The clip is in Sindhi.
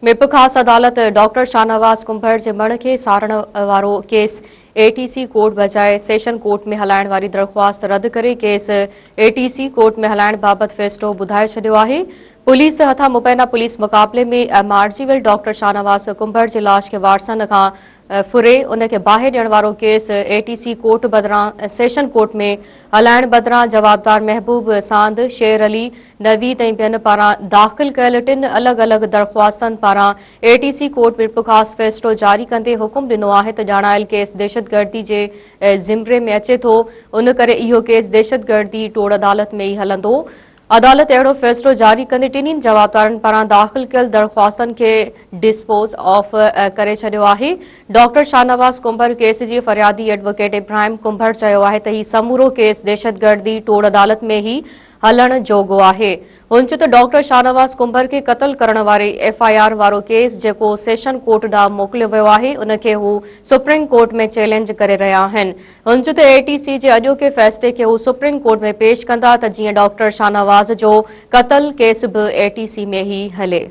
ميرپورخاص عدالت ڊاڪٽر شاهنواز ڪنڀر جي مڙهه کي ساڙڻ وارو case A T C court بجاء سيشن ڪورٽ ۾ هلائڻ واري درخواست رد ڪري case A T C court ۾ هلائڻ بابت فيصلو ٻڌائي ڇڏيو آهي. پوليس هٿان مبينا پوليس مقابلي ۾ مارجي ويل ڊاڪٽر شاهنواز ڪنڀر جي لاش کي وارثن کان ڦري ان کي باهه ڏيڻ وارو ڪيس اي ٽي سي ڪورٽ بدران سيشن ڪورٽ ۾ هلائڻ بدران جوابدار محبوب ساند، شير علي، نويد ۽ ٻين پاران داخل ڪيل ٽن الڳ الڳ درخواستن پاران اي ٽي سي ڪورٽ ميرپورخاص فيصلو جاري ڪندي حڪم ڏنو آهي ته ڄاڻايل ڪيس دهشتگردي جي زمري ۾ اچي ٿو ان ڪري اهو ڪيس دهشتگردي ٽوڙ عدالت ۾ ئي هلندو. عدالت اهڙو فيصلو جاري ڪندي ٽنهي جوابدارن پاران داخل ڪيل درخواستن کي ڊسپوز آف ڪري ڇڏيو آهي. ڊاڪٽر شاهنواز ڪنڀر ڪيس جي فريادي ايڊووڪيٽ ابراهيم ڪنڀر چيو آهي ته هي سمورو ڪيس دهشتگردي ٽوڙ عدالت ۾ ئي هلڻ جوڳو آهي. هن چيو ته ڊاڪٽر شاهنواز ڪنڀر کي قتل ڪرڻ واري ايف I R وارو ڪيس جيڪو سيشن ڪورٽ ڏانهن موڪليو ويو آهي ان کي هو سپريم ڪورٽ ۾ چئلينج ڪري رهيا آهن. هن چيو ته اي ٽي سي جي اڄوڪي فيصلي کي هو سپريم ڪورٽ ۾ پيش ڪندا ته جيئن ڊاڪٽر شاهنواز جو قتل ڪيس به اي ٽي سي ۾ ئي هلي.